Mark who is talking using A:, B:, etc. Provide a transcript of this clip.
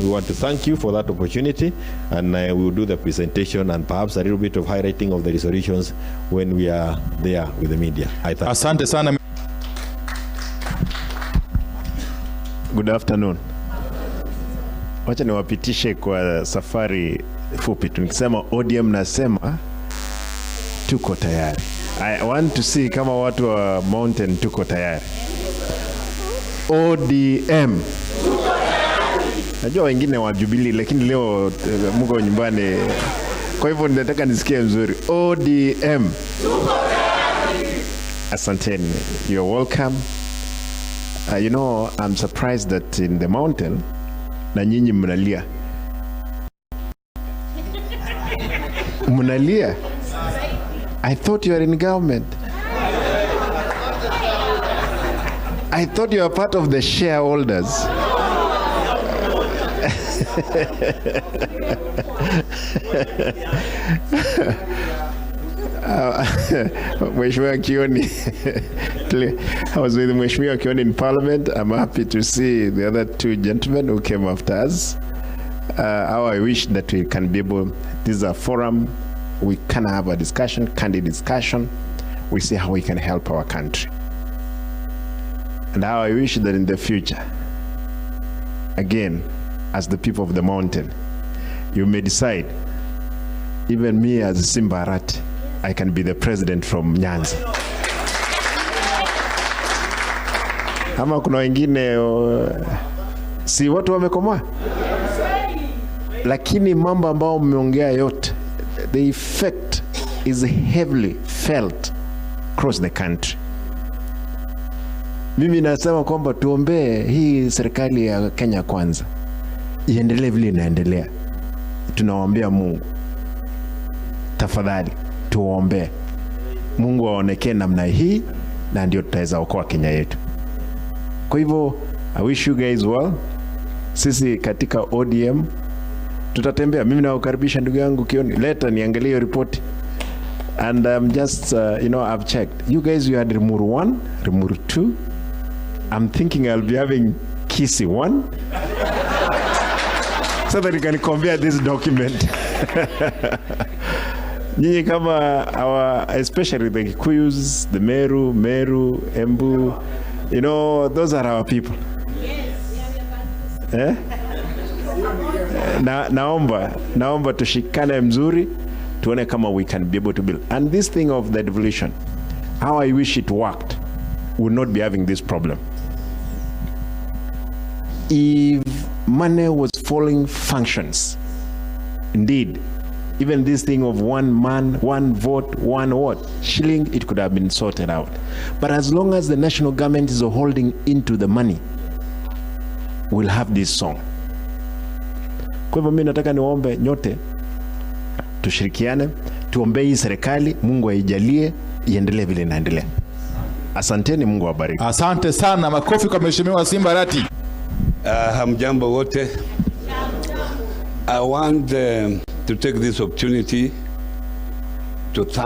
A: We want to thank you for that opportunity, and we will do the presentation and perhaps a little bit of highlighting of the resolutions when we are there with the media. I thank
B: Asante sana.
C: Good afternoon. Wacha niwapitishe kwa safari fupi tu. Nikisema ODM nasema tuko tayari. I want to see kama watu wa mountain tuko tayari. ODM. Najua wengine wa Jubilee, lakini leo mko nyumbani. Kwa hivyo nataka nisikie mzuri. ODM. Asanteni. You're welcome. I'm surprised that in the mountain na nyinyi mnalia. Mnalia. I thought you are in government. I thought you are part of the shareholders. Mheshimiwa Kioni, I was with Mheshimiwa Kioni in Parliament. I'm happy to see the other two gentlemen who came after us. How I wish that we can be able, this is a forum, we can have a discussion, candid discussion. We see how we can help our country. And how I wish that in the future, again, as the people of the mountain, you may decide, even me as Simba Arati, I can be the president from Nyanza. Ama kuna wengine si watu wamekomaa, lakini mambo ambayo mmeongea yote, the effect is heavily felt across the country. Mimi nasema kwamba tuombee hii serikali ya Kenya Kwanza iendelee vile inaendelea. Tunawaambia Mungu, tafadhali tuombee Mungu aonekee namna hii, na ndio tutaweza okoa Kenya yetu. Kwa hivyo I wish you guys well. Sisi katika ODM tutatembea. Mimi nawakaribisha ndugu yangu Kioni, leta niangalie hiyo ripoti. And just I've checked. You guys, you had Limuru 1, Limuru 2. I'm thinking I'll be having Kisii 1 so that you can compare this document. Nyinyi kama our, especially the Kikuyus, the Meru, Embu, those are our people. Eh? Naomba tushikane mzuri, tuone kama we can be able to build. And this thing of the devolution, how I wish it worked, we would not be having this problem. If money was following functions, indeed, even this thing of one man, one vote, one what, shilling, it could have been sorted out. But as long as the national government is holding into the money, we'll have this song. Kwa hivyo mimi nataka niwaombe nyote tushirikiane, tuombee hii serikali, Mungu aijalie iendelee vile inaendelea. Asanteni, Mungu awabariki.
B: Asante sana, makofi kwa Mheshimiwa Simba Arati.
D: Hamjambo wote. I want to take this opportunity to thank